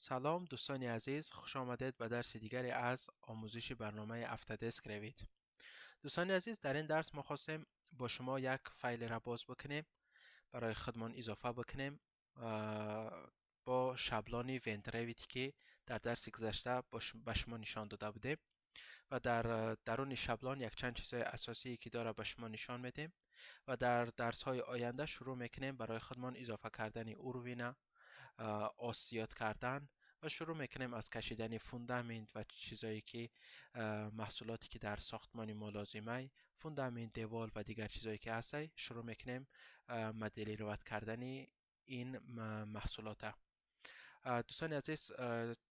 Салом, дӯстони азиз, хуш омадед ба дарси дигаре аз омӯзиши барномаи Autodesk Revit. Дӯстони азиз, дар ин дарс мо хостем бо шумо як файлеро боз бикунем, барои худмон изофа бикунем бо шаблони Ventrevit, ки дар дарси гузашта ба шумо нишон дода будем, ва дар даруни шаблон якчанд чизҳои асосие ки дорад, ба шумо нишон медиҳем ва дар дарсҳои оянда шурӯъ мекунем барои худмон изофа кардани уровень, ос зиёд кардан ва шурӯъ мекунем аз кашидани фундамент ва чизое ки маҳсулоте ки дар сохтмони мо лозимай, фундамент, девол ва дигар чизое ки ҳастай, шурӯъ мекунем моделировать кардани ин маҳсулота. Дӯстони азиз,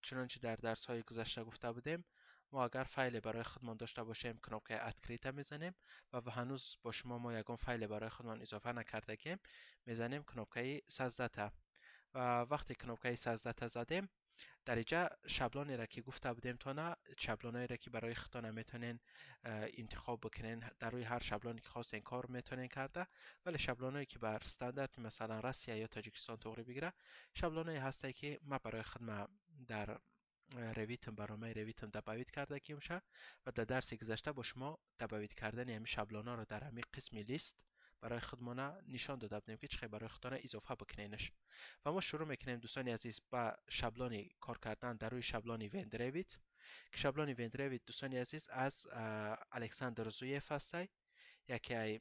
чунончи дар дарсҳои гузашта гуфта будем, мо агар файле барои худмон дошта бошем, кнопкаи «Открыть» мезанем ва ҳанӯз бо шумо мо ягон файле барои худмон изофа накардагем, мезанем кнопкаи «Создать». Ва вақте кнопкаи «Создать» задем, дар инҷа шаблонеро ки гуфта будем тона, шаблонҳоеро ки барои худтона метавонен интихоб бикунен, дар рӯи ҳар шаблоне ки хостен кор метавонен карда, вале шаблонҳое ки бар стандарти, масалан, Россия ё Тоҷикистон туғри бигира, шаблонҳое ҳастае ки ман барои худма дар Revit, барномаи Revit добавить кардагимша ва дар дарси гузашта бо шумо добавить кардани ҳамин шаблонҳоро дар ҳамин қисми лист барои худмона нишон дода будем, ки чӣ хел барои худтона изофа бикуненаш. Ва мо шурӯъ мекунем, дӯстони азиз, ба шаблони кор кардан дар рӯи шаблони Ventrevit, ки шаблони Ventrevit, дӯстони азиз, аз Александр Зуев ҳастай, яке ай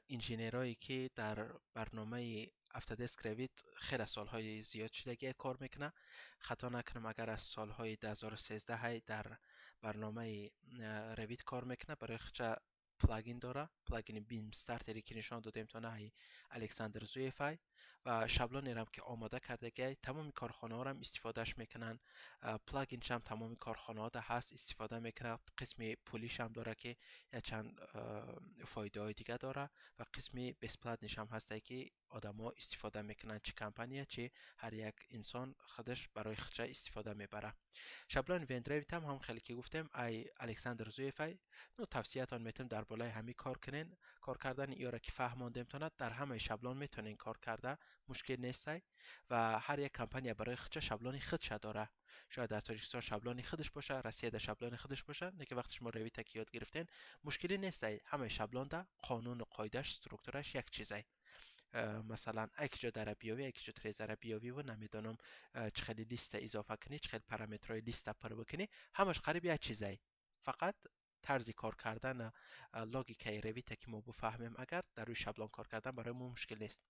инженерое ки дар барномаи Autodesk Revit хеле солҳои зиёд шудагие кор мекунад. Хато накунам агар, аз солҳои 2013 дар барномаи Revit кор мекунад. Барои худша плагин дора, плагини BIM Starter ки нишон додем то наҳи Александр Зуевай ва шаблонерам ки омода кардагиай, тамоми корхонаҳорам истифодааш мекунанд. Плагиншам тамоми корхонаҳода ҳаст, истифода мекунад. Қисми пулишам дора, ки якчанд фоидаҳои дига дора, ва қисми бесплатный шам ҳастае, ки одамо истифода мекунанд, чӣ компания, чӣ ҳар як инсон худаш барои худша истифода мебарад. Шаблони Ventrevit ҳам хеле ки гуфтем, ай Александр Зуевай. Ну, тавсиятон метавонем дар болои ҳамин кор кунен. Кор кардани иёра ки фаҳмондем тонад, дар ҳамаи шаблон метавонен кор карда, мушкил нестай. Ва ҳар як компания барои худша шаблони худша дора. Шояд дар Тоҷикистон шаблони худаш боша, Россияда шаблони худаш боша, не ки вақте шумо Revit ки ёд гирифтен, мушкилӣ нестай. Ҳамаи шаблонда қонуну қоидааш, структураш як чизай. Масалан, як ҷо дара биёвӣ, як ҷо трезара биёвиву намедонам, чӣ хеле листа изофа кунӣ, чӣ хел параметрҳои листа пур бикунӣ, ҳамаш қариб як чизай. Фақат тарзи кор кардан, логикаи Revit ки мо бифаҳмем агар, дар рӯи шаблон кор кардан барои мо мушкил нест.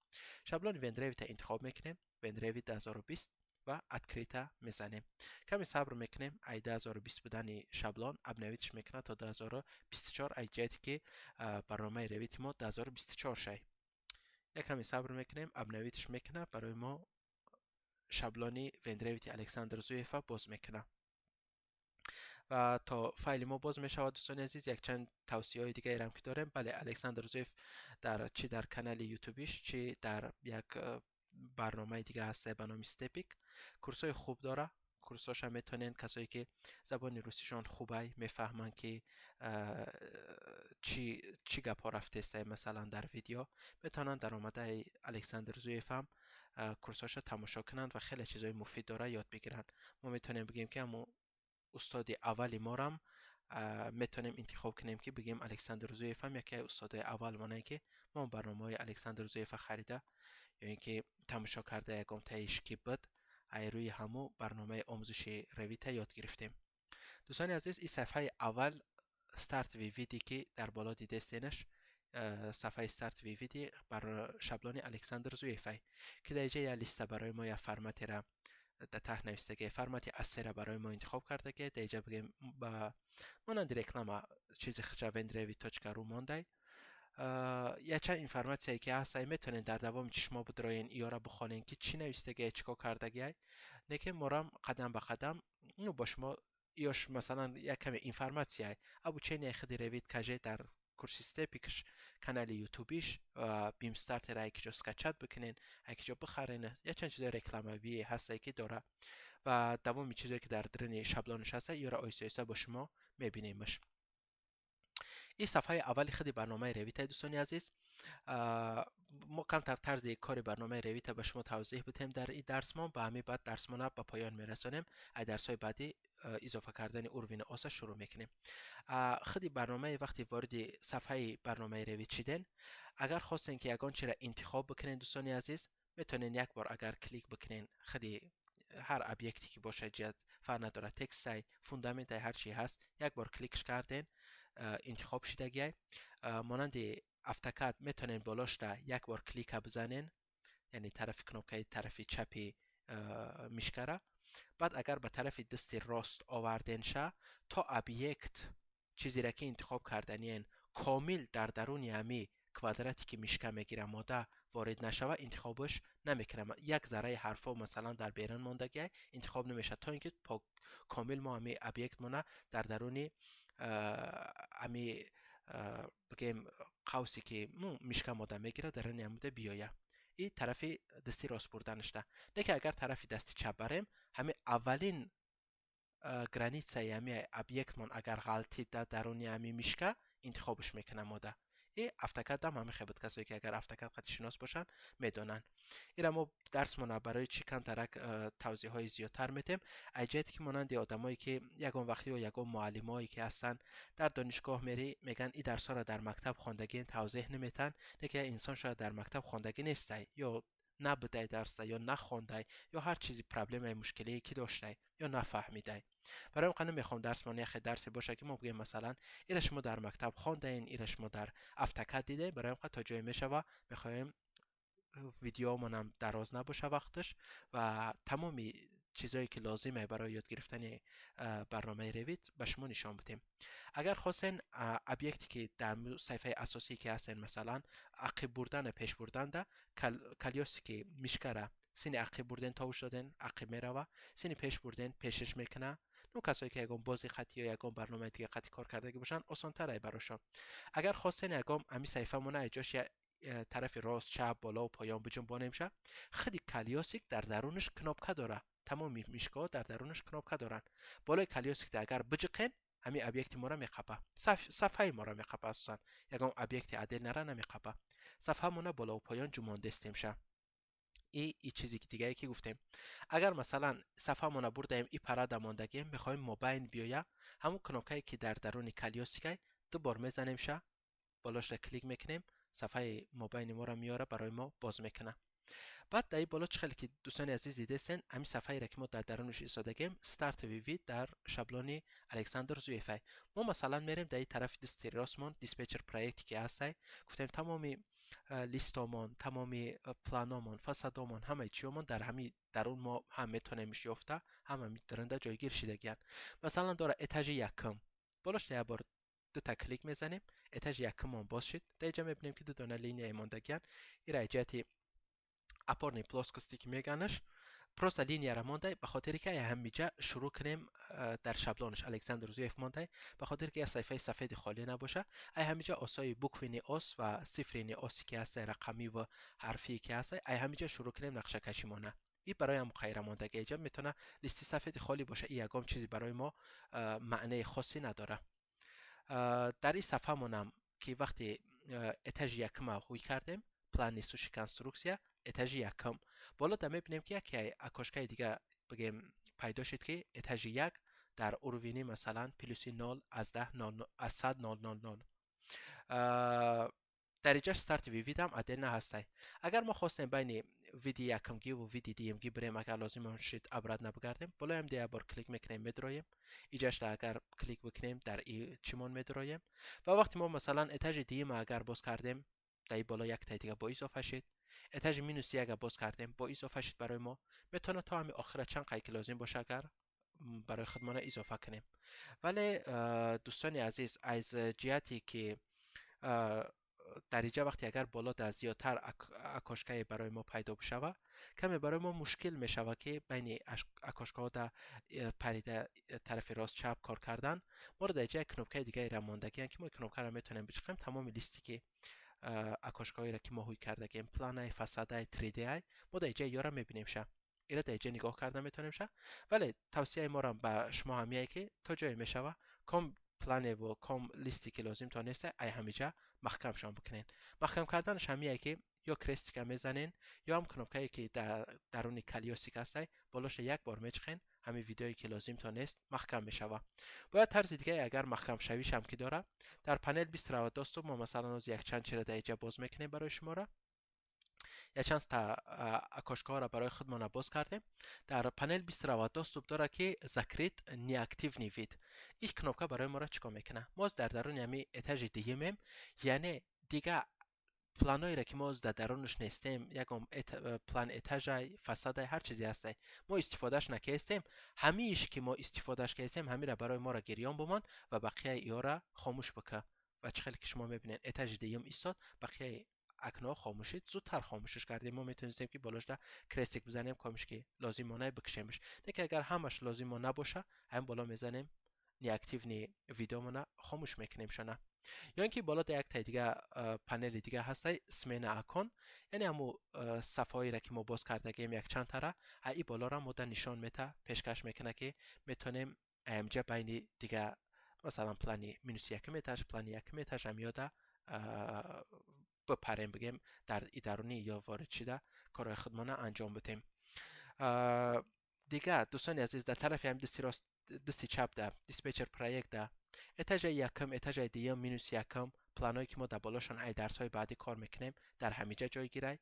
Шаблони Ventrevit интихоб мекунем, Ventrevit 2020, ва «Открыть» мезанем. Каме сабр мекунем, ай 2020 будани шаблон обновить ш мекунад то 2024, ай ҷиҳате ки барномаи Revit мо 2024 шай. Як каме сабр мекунем, обновить ш мекунад, барои мо шаблони Ventrevit Александр Зуева боз мекунад. Ва то файли мо боз мешавад, дӯстони азиз, якчанд тавсияҳои дигаерам ки дорем. Бале, Александр Зуев дар чӣ дар канали ютубиш, чӣ дар як барномаи дига ҳаста ба номи Stepik, курсҳои хуб дора. Курсҳоша метавонен, касое ки забони русишон хубай, мефаҳманд, ки чӣ гапҳо рафтестай, масалан, дар видео, метавонанд дар омадаи Александр Зуев ҳам курсҳоша тамошо кунанд ва хеле чизҳои муфид дора, ёд бигиранд. Мо метавонем бигӯем, ки ҳамун устоди аввали морам метавонем интихоб кунем, ки бигӯем Александр Зуев ҳам яке устодои аввал монае, ки мо барномаҳои Александр Зуева харида ё ин ки тамошо карда, ягон таиш ки буд, ай рӯи ҳамун барномаи омӯзиши Revit ёд гирифтем. Дӯстони азиз, ин сафҳаи аввал стартовый вид и ки дар боло дидестенаш, сафҳаи стартовый вид и бар шаблони Александр Зуевай, ки дар инҷа як листа барои мо, як форматера дар таҳт навистагия, формати A3-ра барои мо интихоб кардагия. Дар инҷа бигем, ба монанди реклама чизи хича ventrevit.ru мондай. Якчанд информатсияе ки ҳастай, метавонед дар давоми чишмо бидроен, иёра бихонен, ки чӣ навистагия, чӣ кор кардагиай. Лекин морам қадам ба қадам, ну, бо шумо ёш, масалан, як каме информатсия, обучение худи Revit каже дар курси Stepik ш, канали ютубиш ва BIM Starter ра якиҷо скачать бикунен, якиҷо бихарен, якчанд чизои рекламавие ҳастае, ки дора ва давоми чизое ки дар даруни шаблонаш ҳаста, иёра оҳиста оҳиста бо шумо мебинемаш. Ин сафҳаи аввали худи барномаи Revit, дӯстони азиз. Мо камтар тарзи кори барномаи Revit ба шумо тавзеҳ бидиҳем дар ин дарсмон, ба ҳамин баъд дарсмона ба поён мерасонем. Ай дарсҳои баъдӣ изофа кардани уровень оса шурӯъ мекунем. Худи барномаи вақти вориди сафҳаи барномаи Revit шиден, агар хостем, ки ягон чиро интихоб бикунен, дӯстони азиз, метавонен як бор агар клик бикунен, худи ҳар объекте ки бошад, ҷиҳат фарқ надорад, текстай, фундаментай, ҳар чи ҳаст, як бор кликш карден, интихоб шидагиай. Монанди AutoCAD метавонен болошта як бор клика бизанен, яъне тарафи кнопкаи тарафи чапи мишкара. Баъд агар ба тарафи дасти рост оварденша, то объект, чизере ки интихоб карданиен, комил дар даруни ҳами квадрате ки мишка мегира мода ворид нашава, интихобаш намекунам. Як зарраи ҳарфҳо масалан дар берун мондагиай, интихоб намешавад, то ин ки комил мо ҳами объектмона дар даруни ҳами, бигем, қавсе ки мишка мода мегирад, даруни ҳамуда биёя. И тарафи дасти рост бурданашда. Лекин агар тарафи дасти чап барем, ҳами аввалин границаи ҳами объектмон агар ғалтид дар даруни ҳами мишка, интихобаш мекунам мода. И AutoCAD ам ҳамин хел буд. Касое ки агар AutoCAD қати шинос бошанд, медонанд. Ира мо дарсмона барои чӣ камтарак тавзеҳҳои зиёдтар метем? Аз ҷиҳате ки монанди одамое ки ягон вақт ё ягон муаллимое ки ҳастанд, дар донишгоҳ мерӣ, мегӯянд, ин дарсҳоро дар мактаб хондагиен, тавзеҳ наметаҳанд. Лекин як инсон шояд дар мактаб хондагӣ нестай ё набудай дарса, ё нахондай, ё ҳар чизи проблемаи мушкилие ки доштай, ё нафаҳмидай. Барои он қадр мехоҳам дарсмон яхе дарсе бошад, ки мо бигӯем, масалан, ира шумо дар мактаб хондаен, ира шумо дар AutoCAD дидаен. Барои он қадр то ҷое мешава, мехоҳем видеомонам дароз набоша вақташ ва тамоми чизое ки лозиме барои ёд гирифтани барномаи Revit ба шумо нишон бидем. Агар хостен объекте ки дар саҳифаи асосӣ ки ҳастен, масалан, ақиб бурдана, пеш бурданда, колёсики мишкара сини ақиб бурден, товуш доден, ақиб мерава, сини пеш бурден, пешаш мекуна. Ну, касое ки ягон бози хати ё ягон барномаи дига қати кор кардаги бошанд, осонтар ай барошон. Агар хостен ягон ҳами саҳифамона ҷош тарафи рост, чап, боло, поён биҷунбонемша, худи колёсик дар дарунаш кнопка дора. Тамоми мишкаҳо дар дарунаш кнопка доранд. Болои колёсикда агар биҷиқен, ҳамин объекти моро меқапа, сафҳаи моро меқапа. Асосан ягон объекти отдельнара намеқапа, сафҳамона болову поён ҷумондестемша. И чизе дигае ки гуфтем, агар масалан сафҳамона бурдаем, и парада мондагием, мехоҳем мобайн биёя, ҳамон кнопкае ки дар даруни колёсикай ду бор мезанемша, болошра клик мекунем, сафҳаи мобайни моро меёра, барои мо боз мекунад. Баъд дар ин боло, чӣ хеле ки, дӯстони азиз, дидестен, ҳамин сафҳаеро ки мо дар дарунаш истодагем, стартовый вид дар шаблони Александр Зуевай. Мо масалан мерем дар ин тарафи дасти ростмон, диспетчер проекте ки ҳастай. Гуфтем, тамоми листомон, тамоми планомон, фасадомон, ҳамаи чиёмон дар ҳамин дарун мо ҳам метавонемш ёфта, ҳам ҳамин дарунда ҷойгир шидагиянд. Масалан, дора этажи якум, болошта як бор дута клик мезанем, этажи якумон боз шид. Дар инҷа мебинем, ки ду дона линияи мондагиянд. Ира ҷиҳати опорный плоскости ки меганаш, просто линияра мондай, ба хотире ки ҳамиҷа шурӯъ кунем. Дар шаблонаш Александр Зуев мондай, ба хотире ки як саҳифаи сафеди холӣ набоша. Ай ҳамиҷа осои буквенный ос ва циферный осе ки ҳастай, рақамӣ ва ҳарфие ки ҳастай, ай ҳамиҷа шурӯъ кунем нақшакашимона. И барои ҳам хайра мондагӣ. Иҷа метавона листи сафеди холӣ боша, и ягон чизе барои мо маънеи хосе надора. Дар ин сафҳамонам ки вақте этажи якума ҳуй кардем, план несущих конструкций этажи якум, боло да мебинем, ки яке окошкаи дига, бигем, пайдо шуд, ки этажи як дар уровени масалан плюси 0 аз 10 аз 100 0 0 0. Дар инҷа стартовый видам отдельно ҳастай. Агар мо хостем байни види якумгӣ ва види дуюмгӣ бирем, агар лозим шуд, обратно бигардем, болоям як бор клик мекунем, медроем. Иҷашта агар клик бикунем, дар и чимон медроем. Ва вақте мо масалан этажи дуюма агар боз кардем, дар и боло яктаи дига бо изофа шид. Этажи минус яка боз кардем, бо изофа шид. Барои мо метавонад то ҳами охира чанд қай ки лозим боша, агар барои худмона изофа кунем. Вале, дӯстони азиз, аз ҷиҳате ки дар инҷа вақте агар боло дар зиёдтар окошкае барои мо пайдо бишава, каме барои мо мушкил мешава, ки байни окошкаҳо да парида тарафи рост, чап кор кардан. Моро дар инҷа як кнопкаи дигаеро мондагианд, ки мо кнопкаро метавонем бичиқем, тамоми листе ки окошкаҳоеро ки мо ҳуй кардагем, планай, фасадай, 3D-ай, мо дар инҷа ёра мебинем ша, ира дар инҷа нигоҳ карда метавонем ша. Вале тавсияи морам ба шумо ҳамияе, ки то ҷое мешава ком плане ва ком листи ки лозимтон нест, ай ҳамиҷа маҳкамшон бикунен. Маҳкам карданаш ҳамие ки ё крестика мезанен, ё ҳам кнопкае ки дар даруни колёсик ҳастай, болоша як бор мечиқен, ҳамин видеое ки лозимтон нест, маҳкам мешава. Бояд тарзи дигаре агар маҳкамшавишам ки дора, дар панел быстрого доступ мо, масалан, оз якчанд чира дар иҷа боз мекунем барои шуморо, якчанд та окошкаҳоро барои худмона боз кардем. Дар панел быстрого доступ дора ки «Закрыть неактивный вид». Ин кнопка барои моро чӣ кор мекунад? Мо дар даруни ҳамин этажи дуюмем, яъне дига планоеро ки мо дар дарунаш нестем, ягон план этажай, фасадай, ҳар чизе ҳастай, мо истифодааш накестем, ҳамииш ки мо истифодааш кестем, ҳамира барои моро гирён бимон ва бақияи иёра хомӯш бика. Ва чӣ хеле ки шумо мебинед, этажи дуюм истод, бақияи окно хомӯшид. Зудтар хомӯшиш кардем. Мо метавонистем ки болошда крестик бизанем, комиш ки лозимонае бикшемш. Лекин агар ҳамаш лозимо набоша, ҳамин боло мезанем, неактивный видомона хомӯш мекунем шона. Ё ин ки боло да як тай дига панели дига ҳастай, «Смена окон», яъне ҳаму сафҳаҳоеро ки мо боз кардагием якчанд тара, и болоро мода нишон мета, пешкаш мекунад, ки метавонем амҷа байни дига, масалан, плани минуси якум этаж, плани якум этаж ҳам ёда бипарем, бигем, дар идарунӣ ё ворид шида корҳои худмона анҷом бидем. Дига, дӯстони азиз, дар тарафи ҳам дасти рост, дасти чап да диспетчер проекта этажаи якум, этажаи дуюм, минуси якум, планҳое ки мо дар болошон ай дарсҳои баъдӣ кор мекунем, дар ҳамиҷа ҷой гирай.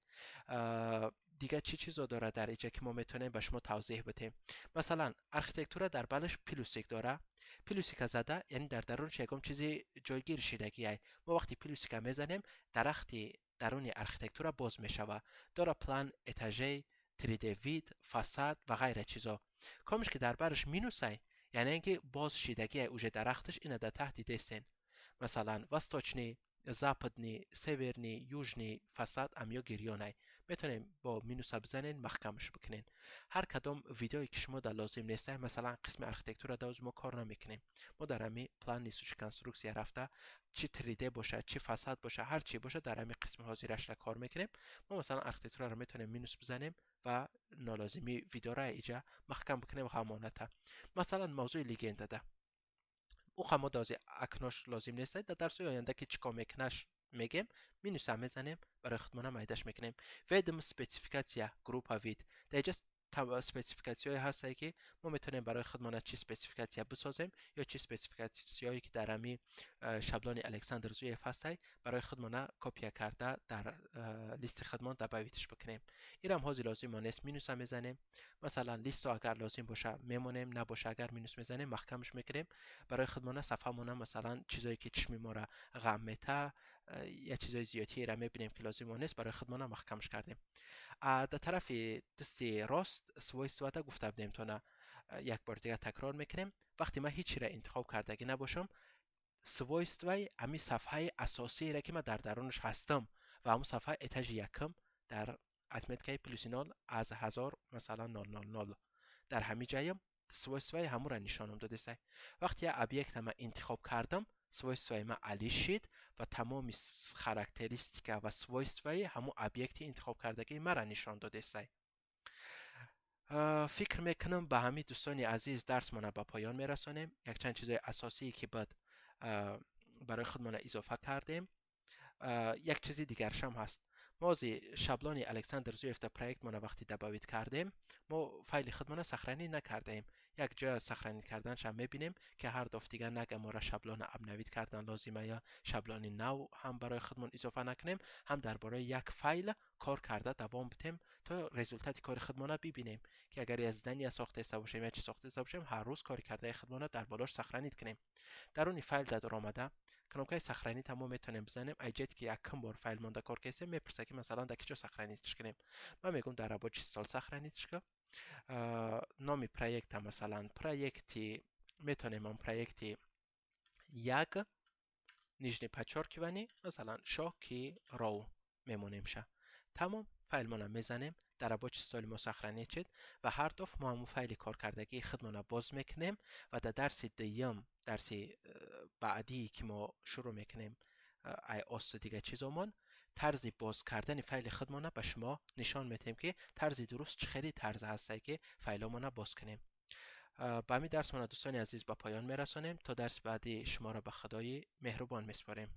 Дига чӣ чизо дорад дар иҷа, ки мо метавонем ба шумо тавзеҳ бидем? Масалан, архитектура дар балаш плюсик дора. Плюсика зада, яъне дар дарунаш ягон чизи ҷойгир шидагиай. Мо вақте плюсика мезанем, дарахти даруни архитектура боз мешава. Дора план этажей, 3D вид, фасад ва ғайра чизо. Комиш ки дар бараш минусай, яъне ин ки боз шидагиай уже дарахташ, ина дар таҳти десен, масалан, восточный, западный, северный, южный фасад амё гирёнай. Метавонем бо минуса бизанен, маҳкамаш бикунен. Ҳар кадом видеое ки шумо дар лозим нестай, масалан, қисми архитектура дар мо кор намекунем, мо дар ҳами план несущих конструкция рафта, чи 3D боша, чи фасад боша, ҳар чи боша, дар ҳами қисми ҳозирашра кор мекунем. Мо, масалан, архитектураро метавонем минус бизанем ва нолозимӣ видеора иҷа маҳкам бикунем ғамоната. Масалан, мавзӯи легендада ӯ мо дози окнош лозим нест, дар дарсҳои оянда ки чӣ кор мекунаш мегем, минуса мезанем, барои худмона майдаш мекунем. Ведом спецификация, группа вид, дар иҷа спецификатсияҳое ҳастае, ки мо метавонем барои худмона чӣ спецификатсия бисозем ё чӣ спецификатсияҳое ки дар ҳами шаблони Александр Зуев ҳастай, барои худмона копия карда, дар листи худмон добавитш бикунем. Инам ҳозир лозимо нест, минуса мезанем. Масалан, листо агар лозим боша, мемонем, набоша агар, минус мезанем, маҳкамш мекунем барои худмона сафҳамона. Масалан, чизое ки чишми моро ғам мета, як чизои зиёдтиеро мебинем, ки лозимо нест, барои худмона маҳкамш кардем. Дар тарафи дасти рост свойствата гуфта будем тона, як бор дигар такрор мекунем. Вақте ман ҳеҷ чиро интихоб кардагӣ набошам, свойстваи ҳамин сафҳаи асосиеро, ки ман дар дарунаш ҳастам, ва ҳамун сафҳа этажи якум дар отметкаи плюси нол аз ҳазор, масалан, нол нол нол, дар ҳамин ҷаям свойстваи ҳамура нишоном додесай. Вақте як объекта ман интихоб кардам, свойстваи ман алиш шид ва тамоми характеристика ва свойстваи ҳамун объекти интихобкардагии мара нишон додесай. Фикр мекунам, ба ҳамин, дӯстони азиз, дарсмона ба поён мерасонем. Якчанд чизои асосие ки буд, барои худмона изофа кардем. Як чизи дигаршам ҳаст. Мо ози шаблони Александр Зуевта проектмона вақте добавить кардем, мо файли худмона сохранить накардаем. Як ҷоя сохранить карданашам мебинем, ки ҳар дафъ дига нага мора шаблона обновить кардан лозима ё шаблони нав ҳам барои худмон изофа накунем, ҳам дар бораи як файл кор карда давом бидем, то результати кори худмона бибинем, ки агар як здания сохтаиста бошем я чи сохтаиста бошем, ҳар рӯз кори кардаи худмона дар болош сохранить кунем. Даруни файл дар омада, кнопкаи сохранить мо метавонем бизанем. Ай ҷиҳате ки якум бор файл монда кор кардем, мепурсад, ки, масалан, дар киҷо сохранитьш кунем. Ман мегӯям, дар рабочий стол сохранитьш кун. Номи проекта, масалан, проекти метавонем он проекти як нижнее подчёркивание, масалан, шокиров мемонемша. Тамом, файлмона мезанем, дар рабочий столи мо сохранить шид ва ҳар дафъ мо ҳамун файли коркардагии худмона боз мекунем. Ва дар дарси дуюм, дарси баъдие ки мо шурӯъ мекунем, ай осу дига чизомон, тарзи боз кардани файли худмона ба шумо нишон медиҳем, ки тарзи дуруст чӣ хели тарз ҳастае, ки файломона боз кунем. به همین درس من دوستان عزیز به پایان میرسانیم. تا درس بعدی شما را به خدای مهربان میسپاریم.